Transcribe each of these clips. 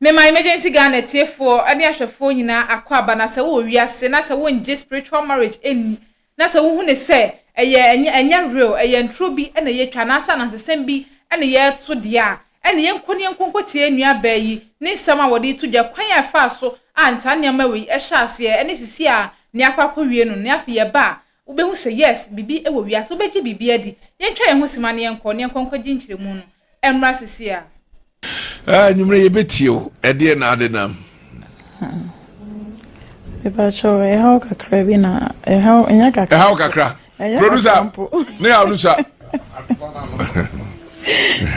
Mema Emergency Ghana atiefoɔ ne ahwɛfoɔ nyinaa akwaaba na sɛ wowɔ wiase na sɛ wongye spiritual marriage nni na sɛ wohu ne sɛ ɛyɛ ɛnyɛ ɛnyɛ real ɛyɛ ntoro bi na yɛtwa anaasɛ anansesɛm bi na yɛreto deɛ a ɛne yɛnkɔ ne yɛnkɔ nkɔtie nua baa yi ne nsɛm a wɔde to dwa kwan a ɛfaa so a saa nneɛma wei ɛhyɛ aseɛ ɛne sisi a ne akɔ akɔwie no ne afei yɛba a wobɛhu sɛ yes biribi wɔ wiase wobɛgye biribi adi yɛntwa yɛn ho sima ne yɛnkɔ ne yɛnkɔ nkɔgye nkyerɛmu no ɛmmra sisi a. Anwummerɛ yɛbɛtie o ɛdeɛ na ade nam. Mepakyɛw ɛhaw kakra bi na ɛhaw ɛnyɛ kakra. Ɛhaw kakra. Producer ne haw no sa.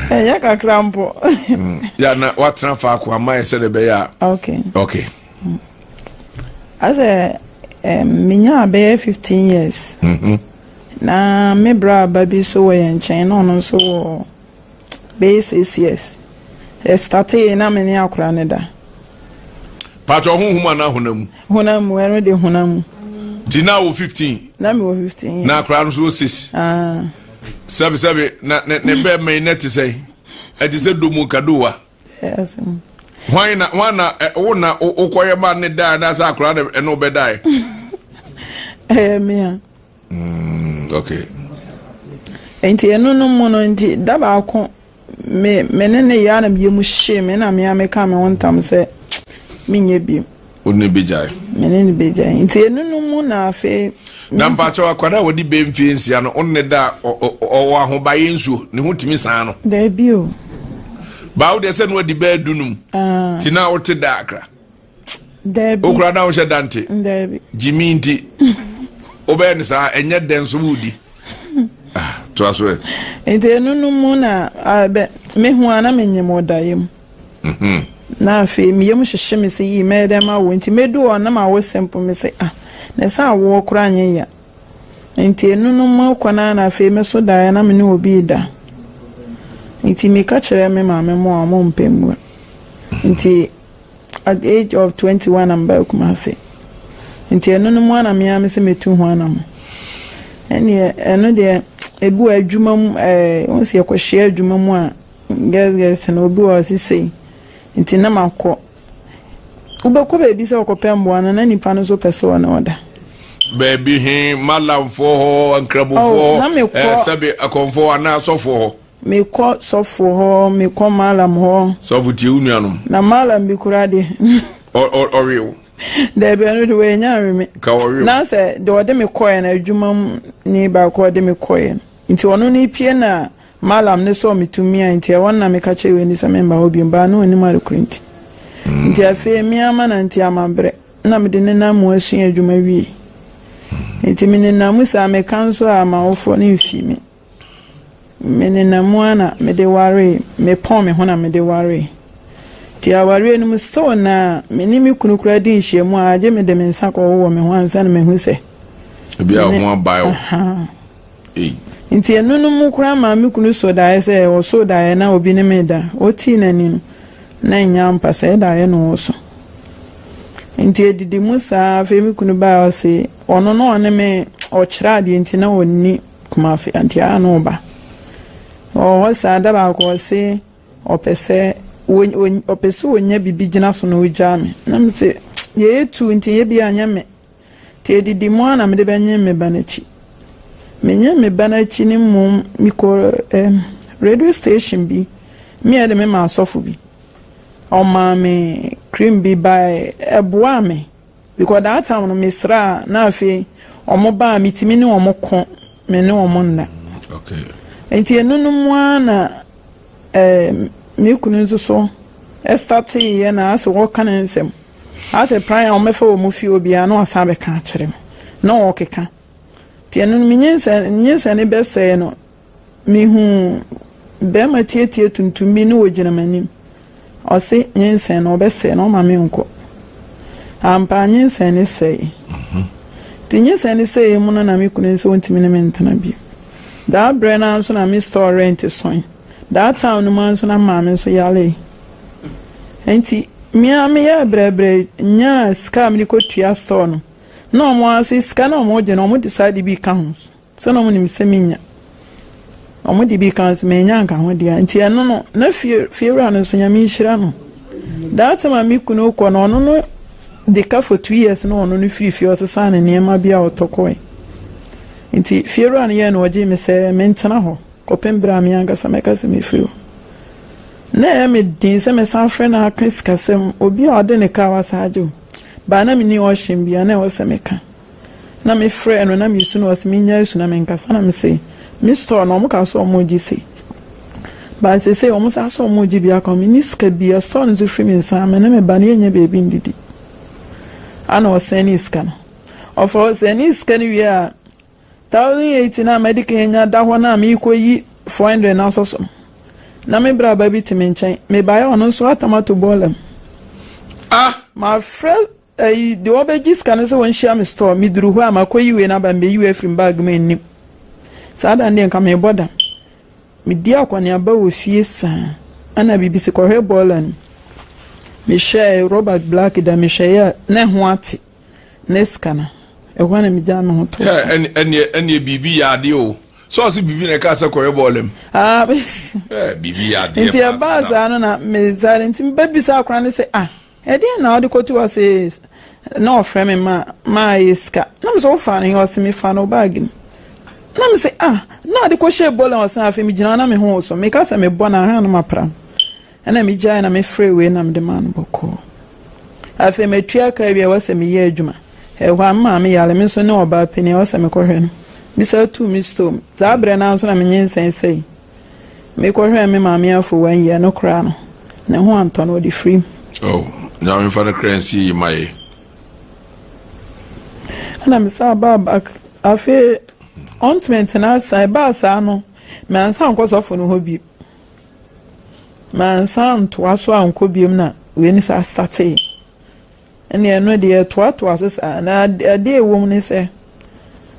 Ɛnyɛ kakra mpo. Ya na watena faako ama yɛ sɛdeɛ ɛbɛyɛ a. Okay. Okay. Asɛ menya bɛyɛ 15 years. Mm -hmm. Na me bra ba bi so wɔ yɛn nkyɛn na ɔno nso wɔ bɛyɛ 6 years. Ɛstartee na me ne akora ne da. Paatwa honhom anaa honam mu? Honam mu, ɛno de honam mu. Nti na wɔ 15? Na me wɔ 15 years. Na akora no so wɔ 6? Ah. Sɛbi sɛbi na ne ne bɛrima yi na te sɛ ɛte sɛ domu kadowa. Yes. Hwan na hwan na wo na wokɔyɛ ma ne daa na sɛ akora no ɛno bɛdae? Ɛyɛ me a. Okay. Nti ɛno no mu no nti da baako me me ne ne yɛ a na meyɛ mu hyee me na me a meka me ho ntam sɛ menyɛ bio. Wo ne bɛgyae? Me ne ne bɛgyae. Nti ɛno no mu na afei. Na mpakyɛw akwadaa a wɔde bɛ mfie 6 no wo ne da ɔwɔ ahobayɛ nsuo ne ho tumi saa no? Daabi o. Baa wo deɛ sɛ no adi bɛɛ 15. Ah. Nti na wote da akra? Daabi. Wokura na wohyɛ dante? Daabi. Gyimi nti wobɛyɛ ne saa ɛnyɛ dɛn so wodi. Ah, toa so ɛ. Nti ɛno no mu na bɛ mehu a na menyim wɔ daeɛ mu. Na afei me yam hyehye me sɛ yii mɛyɛ dɛn mawo nti mɛdu hɔ na mawo simple me sɛ ah na ɛsɛ awoɔ koraa nyɛ ya. Nti ɛno no mu kɔ no na afei me so daeɛ na me ne obi da. Nti meka kyerɛ me maame mo a ɔmo mpɛ mmua. Nti at the age of 21 na mebaa Kumasi. Nti ɛno no mu a na me ara me sɛ mɛtu ho anamo. Ɛneɛ ɛno deɛ ebi wɔ adwuma mu ɛɛ wɔn sɛ yɛkɔhyia adwuma mu a girls girls no obi wɔ ɔse sei nti na makɔ. Wobɛkɔ baabi sɛ ɔkɔpɛ mmoa no na nipa no nso pɛ sɛ ɔne ɔda. Baabi he malamfoɔ hɔ nkramofoɔ Oh, na mekɔ- sɛbe akɔmfoɔ anaa asɔfoɔ hɔ. Mekɔ sɔfoɔ hɔ, mekɔ malam hɔ. Sɔfo tie wo nuanom. Na malam bi koraa deɛ. Ɔwe wo. Daabi ɛno de wɔanya awe me. Ka ɔwe wo. Na sɛ deɛ ɔde me kɔɛ no adwuma mu ni baako a ɔde me kɔɛ no. Nti ɔno no pie na malam ne sɔɔ me tumi a nti ɛhɔ no na meka kyerɛ wei ni sɛ memba hɔ bio baa na ɔnim ade koro nti. Nti afei me ama na nti ama berɛ na mede nenam mu asua adwuma wie. Nti me nenam mu saa meka nso a m'awofoɔ no mfi me. Me nenam mu ara na mede waree, mepɔn me ho na mede waree. Nti awareɛ no mu still na me ne me kunu koraa di nhyiamu a agye mede me nsa kɔwowɔ me ho ansa na mahu sɛ. Ebi a ho abae o. Nti ɛno no mu koraa maa me kunu sɔ daeɛ sɛ ɔsoo daeɛ na obi ne me da. Ɔtii n'ani no na ɛnyɛ ampa sɛ daeɛ na ɔreso. Nti ɛdidi mu saa afei me kunu baeɛ ɔse ɔno na ɔne me ɔkyerɛ adeɛ nti na ɔnni Kumasi nti a na ɔba. Ɔwɔ hɔ saa da baako ɔse ɔpɛ sɛ ɔpɛ sɛ ɔnya biribi gyina so na ɔgyaa me. Na me se yɛyɛ tu nti yɛ bi anyɛ me. Nti ɛdidi mu a na mede bɛnye me ba n'akyi. Menye me ba n'akyi no mmom mekɔ radio station bi. Me a ɛde me ma asɔfo bi. Ɔmaa me cream bi bae ɛboaa me. Because that time no mesra a na afei ɔmo ba a metumi ne ɔmo ko me ne ɔmo nna. Okay. Nti ɛno no mu ara na me kunu nso so ɛstarteeɛ na asɛ wɔka ne nsɛm. Asɛ pran a wɔbɛfa wɔ mu fie obiara na wasan abɛka akyerɛ me na ɔkeka. Nti ɛno no me nyinsɛn ne bɛsɛe no Mihuu barima tiatia tuntum bi na ogyina m'anim. Ɔse nyinsɛn no ɔbɛsɛe no ɔma menkɔ. Ampa nyinsɛn no sɛe. Nti nyinsɛn no sɛe mu no na me kunu nso ɔntumi ne me ntena bio. Daa berɛ no ara nso na me store rent soe. That time no mu ara nso na maame nso yaree. Nti me ara meyɛɛ brɛbrɛ nyaa sika a mede kɔtua store no. Na wɔn ara se sika no a wɔgye no wɔde saa de bi ka ho. Sɛ na wɔnim sɛ menya. Wɔde bi ka nso manya nka ho deɛ. Nti ɛno no, na fie fiewura no nso Nyame nhyira no. That time a me kunu kɔ no, ɔno no de ka for 2 years na ɔno no firi fie, ɔsesaa ne nneɛma bi a ɔtɔ kɔe. Nti fiewura no yɛɛ no ɔgyee me sɛ mentena hɔ kɔpem berɛ a me ankasa mɛka sɛ mefiri hɔ. Na ɛyɛ me den sɛ mɛsan afrɛ no aka sikasɛm, obi a ɔde ne kaa wasan agye wo. Baa na menni option bia, na ɛwɔ sɛ meka. Na mefrɛɛ no na mesu no, ɔse mennyae su na menkasa, na mese me store no ɔmo ka sɛ ɔmo gye sei. Baa seesei ɔmo san sɛ ɔmo gye bi aka ho, menni sika bia, store no nso firi me nsa, me ne me ba no yɛnnya baabi ndidi. Ana ɔsɛnee sika no. Ɔfa ɔsɛnee sika no wie a, 1080 no a madi kan anya da hɔ no a merekɔyi 400 no asɔ so no, na me bra ba bi te me nkyɛn. Mebaeɛ a ɔno nso atam ato bɔɔla mu. Ah! Mafrɛ ayi deɛ ɔbɛgye sika no sɛ wɔnhyia me store. Meduru hɔ a makɔyi wei no aba, mebɛyi wei afiri me bag mu nnim. Saa da no deɛ nka merebɔ dam. Medi akɔneaba wɔ fie saa ɛna biribi si kɔhwɛ bɔɔla no. Mehwɛɛ rɔba black da mehwɛeɛ a na ɛho ate. Ne sika no, ɛhɔ na megyaa me ho too. Ɛneɛ ɛneɛ biribi yɛ adeɛ o. Sɛ ɔse biribi na ɛka sɛ kɔyɛ bɔɔla mu. Ah, biribi yɛ adeɛ. Nti ɛbaa saa no na mesaa nti mebɛbisa akora no sɛ ah ɛdeɛn na wode kɔtu hɔ sɛ na ɔfrɛ me ma maa yɛ sika na mesɛ wofa no he ɔse mefa no baage mu na mesɛ ah na ɔde kɔhyɛ bɔɔla ɔsɛ afei megyina na me ho so meka sɛ mebɔ no ahwɛ no mapra no. Ɛna megyae na mefrɛɛ wei na mede maa no bɔkɔɔ. Afei matua ka awie a ɛwɔ sɛ meyɛ adwuma. Ɛhɔ a me maame yare, me nso ne ɔbaa panin a ɛwɔ sɛ mekɔhwɛ no. Mesan tuu me store mu. Saa berɛ no ara nso na menyinsɛn sɛe. Mekɔhwɛɛ me maame afo one year no koraa no, ne ho antɔ no, ɔde firim. Oh, Nyame mfa no kra nsie yi ma yɛ. Ɛna mesan baa back. Afei ɔntumi ntena ase. Ɛbaa saa no, mansan ankɔ sɔfo no hɔ bio. Mansan antoa so ankɔ biom na wei no saa startee. Ɛnneɛ ɛno deɛ ɛtoatoa so saa. Na adeɛ a ɛwɔ mu ne sɛ,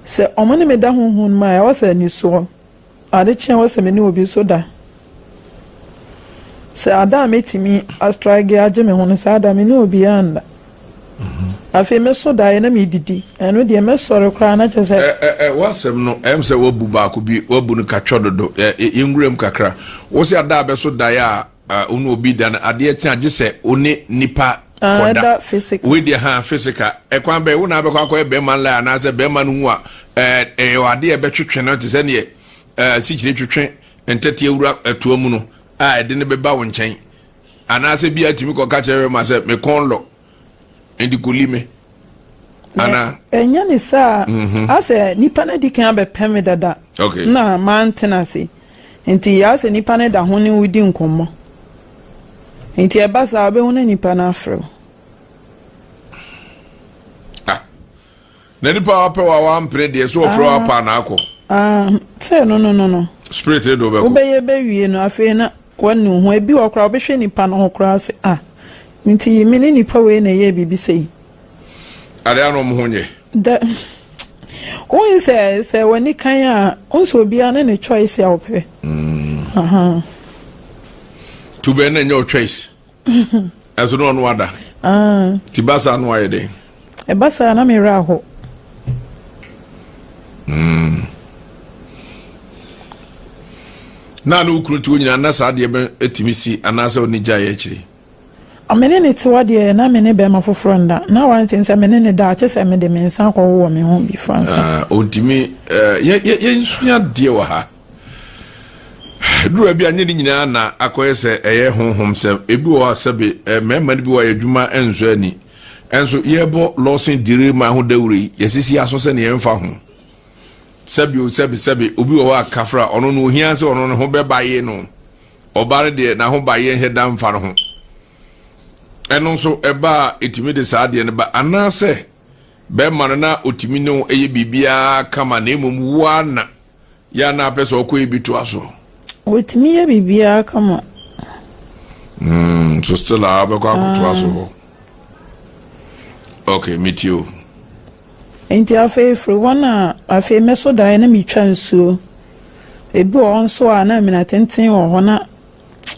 sɛ wɔn ne me da honhom no mu a, ɛwɔ sɛ anisoɔ. Ade kye a ɛwɔ sɛ me ne obi nso da. Sɛ ada a mɛtumi astrage agye me ho no, saa da me ne obiara nna. Afei mɛso daeɛ na medidi. Ɛno deɛ mɛsɔre koraa na kyerɛ sɛ. Ɛ ɛ w'asɛm no ɛm sɛ wabu baako bi wabu no katwɔ dodo ɛ yɛnwura mu kakra. Wo sɛ ada a bɛso daeɛ a wo ne obi da no adeɛ kye a gye sɛ wo ne nipa kɔda. Ɛda Wei deɛ ha physical ɛkwan bɛn wo na abɛkɔ akɔyɛ bɛrima nla anaasɛ bɛrima no hu a ɛɛ ɛyɛ adeɛ a ɛbɛtwetwe no te sɛ neɛ ɛɛ sikyire twetwe ntɛteɛ wura ɛtoa mu no a ɛde no bɛba wo nkyɛn. Anaasɛ bi a tumi kɔka kyerɛ bɛrima sɛ me kɔn lɔ nti kɔli me ana. Ɛnyɛ ne saa mhm. Asɛ nipa no adi kan abɛpɛ me dada okay. Na mantena ase nti asɛ nipa no da ho ne wodi nkɔmmɔ nti ɛba saa wobɛhu na nipa no afrɛ wo. Ah. Na nipa a wapɛ wa wampene deɛ so ɔfrɛ wa pa na akɔ. Ah, sɛ no no no no. Spirit ne de wobɛkɔ. Wobɛyɛ bɛwie no afei na wanu ho ebi wɔ koraa wobɛhwɛ nipa no ho koraa sɛ ah nti me ne nipa wei na ɛyɛ biribi sei. Ade ano ɔmo ho nyɛ. Da wohu sɛ sɛ w'ani kan a wohu sɛ obiara ne ne choice a ɔpɛ. Mm. Tu bɛn na ɛnyɛ o choice. Ɛso na ɔno ada. Ah. Ti ba saa no ayɛ dɛn? Ɛba saa na me werɛ aho. Mm. Na ne wo kunu te wo nyinaa na saa adeɛ bɛ etumi si anaasɛ ɔne gya yɛ akyire. Me ne ne te hɔ deɛ na me ne bɛrima foforɔ nda. Na one thing sɛ me ne ne da a kyɛ sɛ mede me nsa akɔwowɔ me ho bi fa nsa. Ah, ɔntumi eh, yɛ yɛ yɛnsua deɛ wɔ ha. Duru bi a nyɛ ne nyinaa na akɔyɛ sɛ ɛyɛ honhom sɛm. Ebi wɔ hɔ a sɛbe mmarima no bi wɔ a adwuma nsɔ ani. Ɛnso yɛrebɔ Lawson Dire man ho dawuro yi, yɛasisi aso sɛ nea ɛmfa ho. Sɛbe o sɛbe sɛbe, obi wɔ hɔ a kafra, ɔno no ohia sɛ ɔno ne ho bɛbaye no. Ɔbaa no deɛ n'ahobayeɛ nhɛ da mfa no ho. Ɛno nso ɛba a ɛtumi de saa adeɛ no ba anaasɛ bɛrima no na ɔtumi ne wo yɛ biribiara kama na mmom wo ara na Yɛ a na apɛ sɛ ɔkɔ ebi toa so. Wɔtumi yɛ biribiara kama. So still a wobɛkɔ akɔtoa so hɔ. Okay, metie o. Nti afei firi hɔ na afei mɛso daeɛ na metwa nsuo. Ebi wɔ hɔ nso a na amina tenten wɔ hɔ na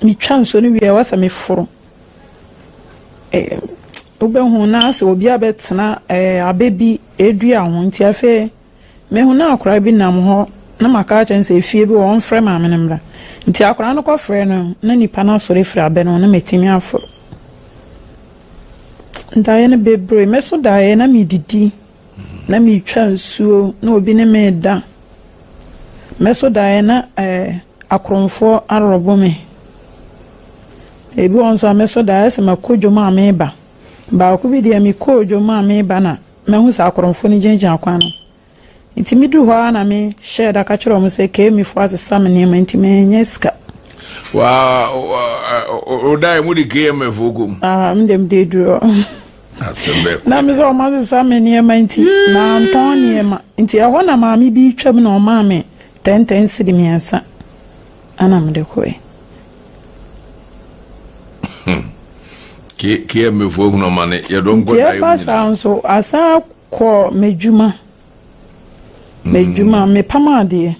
metwa nsuo no wie a ɛwɔ sɛ meforo. Wobɛhu na asɛ obi abɛtena abɛ bi dua ho nti afei Mehu na akwadaa bi nam hɔ na maka akyerɛ no sɛ efie bi wɔ hɔ ɔmfrɛ maame no mmra. Nti akwadaa no kɔfrɛɛ no na nipa no asɔre afiri abɛ no ho na matumi aforo. Daeɛ no bebree. Mɛso daeɛ na medidi, na metwa nsuo, na obi ne me reda. Mɛso daeɛ na eh, akorɔmfoɔ arɔbo me. Ebi wɔ hɔ nso a mɛso daeɛ sɛ makɔ dwom a meba. Baako bi deɛ mekɔɔ dwom a meba na mahu sɛ akorɔmfoɔ no gyinagyina kwan no. Nti me duru hɔ ara na me hyɛɛ da ka kyerɛɛ wɔn sɛ KMI foɔ asesa me nneɛma nti me nyɛ sika. Waa o da mu de KMI foɔ kɔ mu. Ah me de me de duru hɔ. Asɛm bɛɛ. Na me sɛ wɔn asesa me nneɛma nti na ntɔn nneɛma nti ɛhɔ na maame bi twam na ɔmaa me tɛntɛn sidi mmiɛnsa ɛna me de kɔɛ. Hmm. KMI foɔ hunu ɔmane yɛdɔm kɔ Nti da ɛba saa nso asan Kɔ m'adwuma. M'adwuma, mepam adeɛ.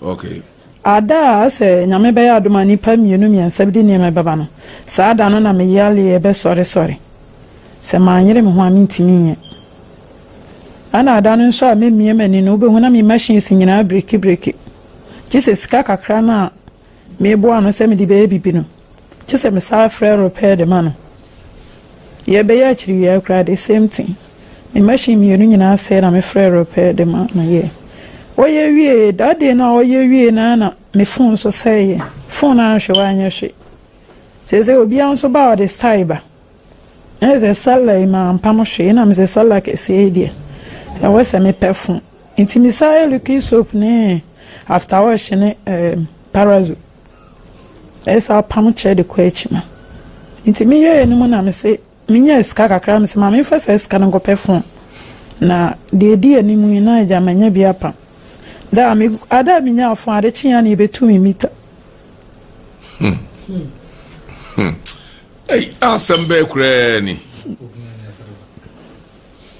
Okay. Ada a sɛ Nyame bɛyɛ adom a nnipa mmienu mmiɛnsa bi de nneɛma bɛba no, saa da no na me yareɛ bɛsɔresɔre. Sɛ manyere me ho a mentumi nyɛ. Ɛna ada no nso a mɛmia m'ani no, wobɛhu na me machines nyinaa brekibreki. Gye sɛ sika kakra no a meboa ano sɛ mede bɛyɛ biribi no, gye sɛ mesan frɛ repair de ma no. Yɛbɛyɛ akyiriwia koraa the same thing. Me machine mmienu nyinaa sɛe na mefrɛ repair de ma no yɛ. Ɔyɛ wie, that day no a ɔyɛ wie no ara na me phone nso sɛeɛ. Phone no anhwɛ wanyɛ hwee. Seesei obiara nso ba a ɔde style ba. Ɛyɛ sɛ sallah yi mampam hwee na mesɛ sallah kɛseɛ yi deɛ ɛwɔ sɛ mepɛ phone. Nti mesan yɛ liquid soap ne after wash ne um, parazo. Ɛyɛ sɛ apam kyɛ de kɔ akyi ma. Nti meyɛɛ no mu na mese menyaa sika kakra mese ma memfa saa sika no nkɔpɛ phone. Na deɛ ɛdi anim yi na agya manya bi apam. Da a me ada a menyaa phone ade kyeeɛ a na yɛbɛtu me mita. Hmm. Hmm. Ei, asɛm bɛɛ koraa ni.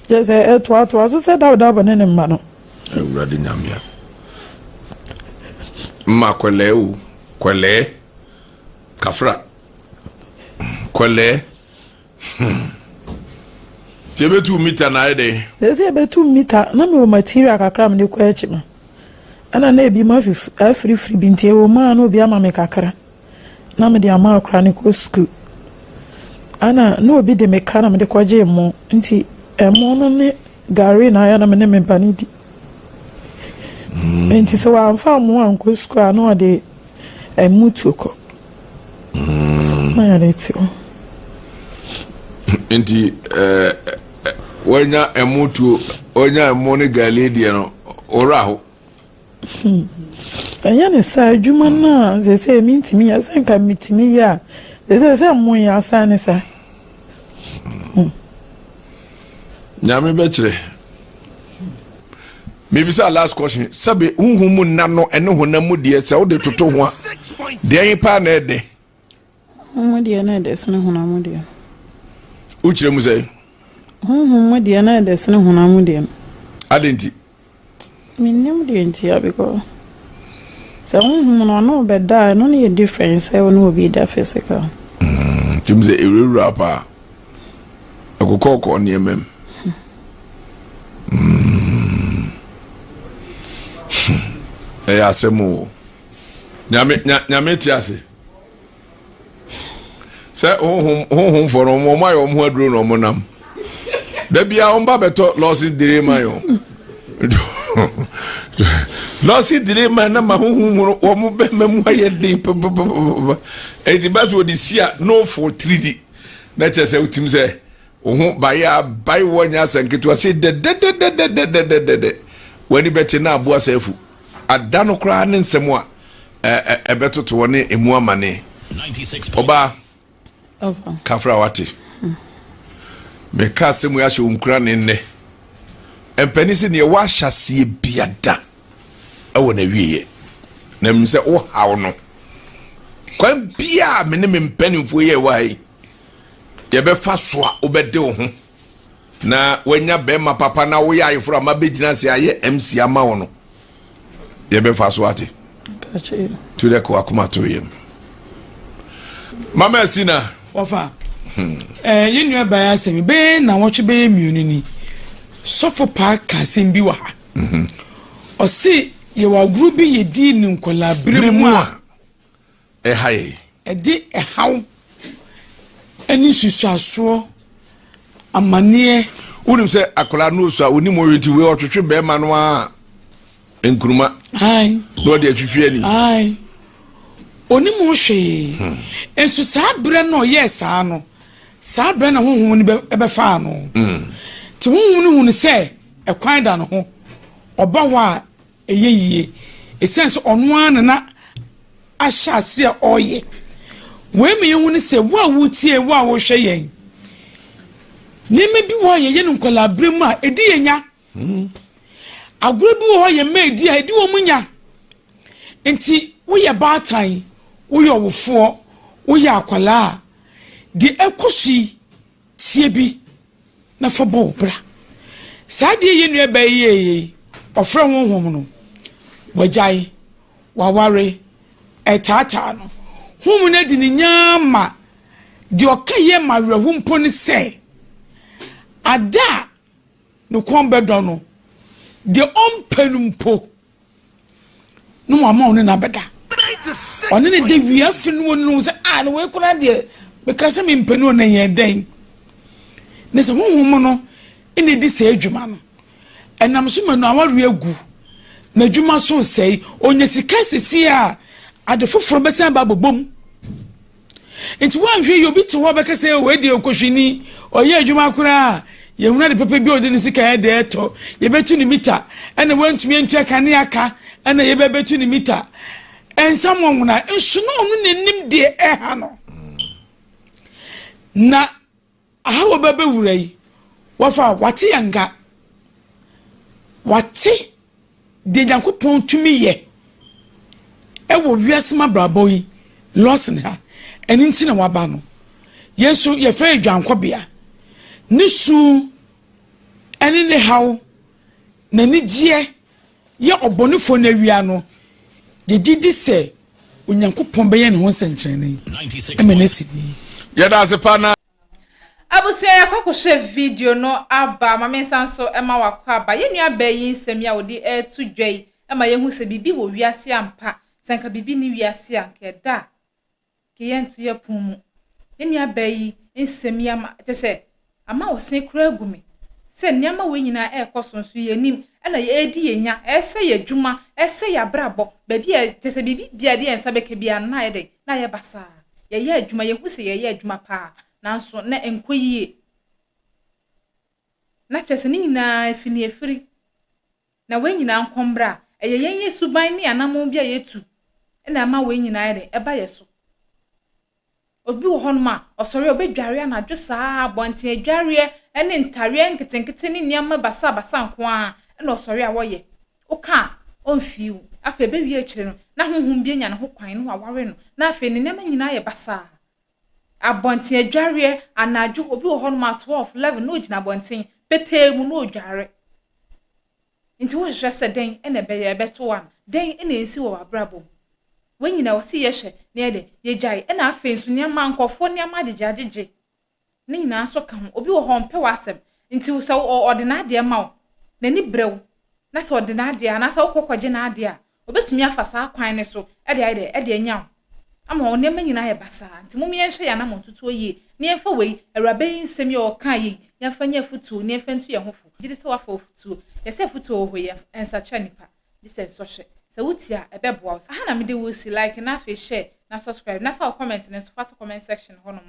Kyerɛ sɛ ɛtoatoa so sɛ Dawid ne ne mma no. Awurade Nyame a. Mma kɔlɛɛ o, kɔlɛɛ. Kafra. Kɔlɛɛ. Hmm. Nti ebetu mita na ayɛ dɛ. Sɛ ebetu mita na mewɔ material kakra mede kɔ akyi no. Ɛna na ebi mu afirifiri bi nti ɛwɔ mu a na obi ama me kakra. na mede ama akora no kɔ sukuu. Ɛna na obi de me ka na mede kɔgyee mo nti ɛmo no ne gari na ayɛ na me ne me ba no di. Mm. Nti sɛ wamfa mo ankɔ sukuu a na ɔde ɛmo tuo kɔ. Mm. Na yɛde te hɔ. Nti ɛɛ wanya ɛmo tuo wanya ɛmo ne gari deɛ no ɔwura ho. Hmm. Ɛnyɛ ne saa adwuma no a sɛsɛ mentumi yɛ sɛ nka metumi yɛ a sɛsɛ sɛ mo yɛ asan ne saa. Hmm. Nyame bɛkyerɛ. Mebisa last question sɛbe honhom mu nna no ɛne honam mu deɛ sɛ wode toto ho a deɛ paa na ɛdɛ. Honhom mu deɛ na ɛdɛ sene honam mu deɛ no. Wokyerɛ mu sɛ? Honhom mu deɛ na ɛdɛ sene honam mu deɛ no. Adɛn nti? Mennim deɛ nti a because sɛ honhom no ɔne wo bɛda a ɛno no yɛ different sɛ wo ne obi da physical. Mm, tim sɛ ɛwurawura paa. Ɛkokɔɔkɔɔ nneɛma mu. Mm. Ɛyɛ asɛm o. Nyame, nyame te ase. Sɛ honhom honhomfoɔ no wɔn ayɛ wɔn ho aduro na wɔn nam. Da bia wɔn ba bɛtɔ lɔsi dire ma yɛn. Lɔsi dire ma na ma honhom mu no wɔn bɛma mu ayɛ den pɛpɛpɛpɛpɛ. Eti ba so wɔde si a no fo tiridi na kyerɛ sɛ wotim sɛ wo ho baeɛ a bae wɔ nyɛ asɛ nketewa sɛ dɛdɛdɛdɛdɛdɛdɛdɛ w'ani bɛte na aboa sɛ afu. Ada no koraa ne nsɛm a ɛbɛtoto hɔ ne emu amane. Ɔbaa, kafra wate. Meka asɛm yi ahyɛ wo nkura ne nnɛ. Mpanin sɛ neɛ woahyɛ aseɛ biada ɛwɔ n'awieɛ. Na menim sɛ wohaw no. Kwan biaa me ne me mpanimfoɔ yi a ɛwɔ ha yi yɛbɛfa so a wobɛde wo ho na wanya bɛrima papa na woyɛ ayeforo a mabɛgyina ase ayɛ MC ama wo no yɛbɛfa so ate tu dɛ kɔ akoma to yam mama asi na wɔfa hmm. eh, yɛn nua baa asɛm bɛyɛ na wɔtwe bɛyɛ mmienu ni sɔfo paa ka asɛm bi wɔ ha mhm. ɔse yɛwɔ agorɔ bi yɛdii ne nkɔlaa berɛ mu a ɛha yɛn. Ɛde ɛhaw ne nsusuasoɔ Amaneɛ. Wonim sɛ akwadaa no osu a onim ɔyɛ nti wei ɔtwetwe bɛrima no a nkuruma. Ayi. Na ɔde atwitwi ani. Ayi. Onim ho hwee. Hmm. Nso saa berɛ no ɔyɛɛ saa no, saa berɛ na honhom no bɛfaa no. Hmm. Nti honhom no hunu sɛ ɛkwan da ne ho. Ɔba hɔ a ɛyɛ yie. Ɛsiane sɛ ɔno ara na na ahyɛ ase a ɔreyɛ. Wei ma yɛhu ne sɛ wo a wotie, wo a wohwɛ yɛn, nneɛma bi wɔ a yɛyɛ no nkwadaa berɛ mu a ɛdi yɛn nya. Hmm. Agorɔ bi wɔ hɔ yɛn mma ɛdi a ɛdi wɔn nya. Nti woyɛ baatan, woyɛ ɔwofoɔ, woyɛ akwadaa a, deɛ ɛkɔ so yi, tie bi na fa bɔ wo bra. Saa adeɛ yɛn nua baa yi yɛeɛ yi, ɔfrɛ honhom no, wagyae, waware, ɛtaataa no. Honhom no adi ne nyaa ma deɛ ɔka yɛ ma awerɛho mpo ne sɛ, ada a ne kɔn bɛdɔ no, deɛ ɔmpɛ no mpo, na wama ɔne no abɛda. Ɔne no da wie afei no wɔnu sɛ a na wei koraa deɛ meka sɛ mempɛ no na yɛn dɛn. Ne sɛ honhom no na ɛdi saa adwuma no. Ɛnam so ma no awareɛ agu, n'adwuma so sɛe, ɔnya sika sisi a ade foforɔ bɛsan aba abɛbɔ mu. Nti woanhwɛ yie obi te hɔ bɛka sɛ wei deɛ ɔkɔhwini ɔyɛ adwuma koraa a yɛhunu ade papa bi a ɔde ne sika yɛ deɛ ɛtɔ yɛbɛtu ne mita ɛna wantumi antua kanea ka ɛna yɛbɛbɛtu ne mita ɛnsa mɔnwona nso na ɔno n'anim deɛ ɛha no na Aha wɔ bɛ bɛwura yi wɔfa wate yɛn nka wate deɛ Nyankopɔn tumi yɛ ɛwɔ wiase mu abrabɔ yi Lawson ha ɛno nti na waba no yɛn nso yɛfrɛ yɛ dwankɔbea ne su ɛne ne haw n'anigyeɛ yɛ ɔbɔnefoɔ no awia no yɛgye di sɛ Onyankopɔn bɛyɛ ne ho nsɛnkyerɛnne ma no asi ne yie. Yɛda ase paa na. Abusua yɛakɔ akɔhwɛ video no aba ma me nsa nso ma wakɔ aba. Yɛn nua baa yi nsɛm yi a ɔde reto dwa yi ma yɛhu sɛ biribi wɔ wiase ampa. Sɛ anka biribi nni wiase a, anka ɛda a Ke yɛnto yɛ pon mu. Yɛn nua baa yi nsɛm yi ama kyɛ sɛ ama ɔsen koraa agu me sɛ nneɛma wei nyinaa ɛrekɔ so nso yɛnim ɛna ɛredi yɛn nya, ɛresɛ yɛn adwuma, ɛresɛ yɛn abrabɔ, baabi a kyɛ sɛ biribi biara yɛde yɛn nsa bɛka biara no na ayɛ dɛn na ayɛ basaa. Yɛyɛ adwuma, yɛhu sɛ yɛyɛ adwuma paa nanso na ɛnkɔ yie. Na kyerɛ sɛ ne nyinaa ɛfi ne ɛfiri. Na wei nyinaa nkɔ mmra a, ɛyɛ yɛn yɛn suban ne anammɔn bi a yɛtu na ɛma wei nyinaa yɛ dɛn? Ɛba yɛn so. Obi wɔ hɔnom a, ɔsɔre a ɔbɛdware anadwo saa, abɔnten adwareɛ ne ntareɛ nketenkete ne nneɛma basabasa nko ara na ɔsɔre a wɔyɛ. Woka a, ɔmfii wo. Afei ɛbɛwie akyire no, na honhom bi anya ne ho kwan na waware no, na afei ne nneɛma nyinaa yɛ basaa. Abɔnten adwareɛ anadwo, obi wɔ hɔnom a 12, 11 na ɔgyina abɔnten petee mu na ɔdware. Nti wohwehwɛ sɛ dɛn na ɛbɛyɛ ɛbɛto wo ana? Dɛn na ɛnsi wɔ w'abrabɔ mu? Wei nyinaa ɛwɔ sɛ yɛhwɛ na yɛde yɛgyae. Ɛna afei nso nneɛma nkurɔfoɔ nneɛma agyegye agyegye ne nyinaa nso ka ho. Obi wɔ hɔ ɔmpɛ w'asɛm nti sɛ ɔde n'adeɛ ma wo n'ani brɛ wo na sɛ ɔde n'adeɛ anaasɛ wokɔ kɔgye n'adeɛ a Obetumi afa saa kwan no so de ayɛ dɛ? De anya wo. Ama wo nneɛma nyinaa ayɛ basaa. Nti mom yɛnhwɛ yɛn anammɔntutuo yie na yɛmfa wei, Awuraba yi nsɛm yi a ɔkaa yei, yɛmfa nyɛ afutuo na yɛmfa ntu yɛn ho fo. Gye di sɛ woafa afutuo. Yɛsɛ afutuo wɔ hɔ yi, ɛnsakyera nnipa, gye sɛ nsɔhwɛ. Sɛ wotie a, ɛbɛboa wo. Aha na mede wo resi, like na afei share na subscribe na fa wo comment no nso fa to comment section hɔ nom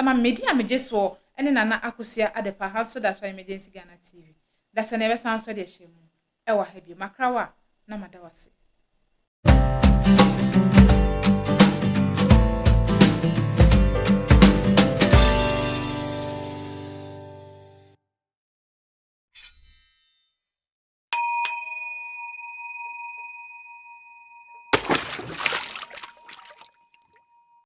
ma me. Me din a megye soɔ ne Nana Akosua Adepa, ha nso da so ayɛ Emergency Ghana TV. Dasani yɛbɛsan nso de ahyia mu. wɔ ha bio. Makra wo a, na mada wo ase.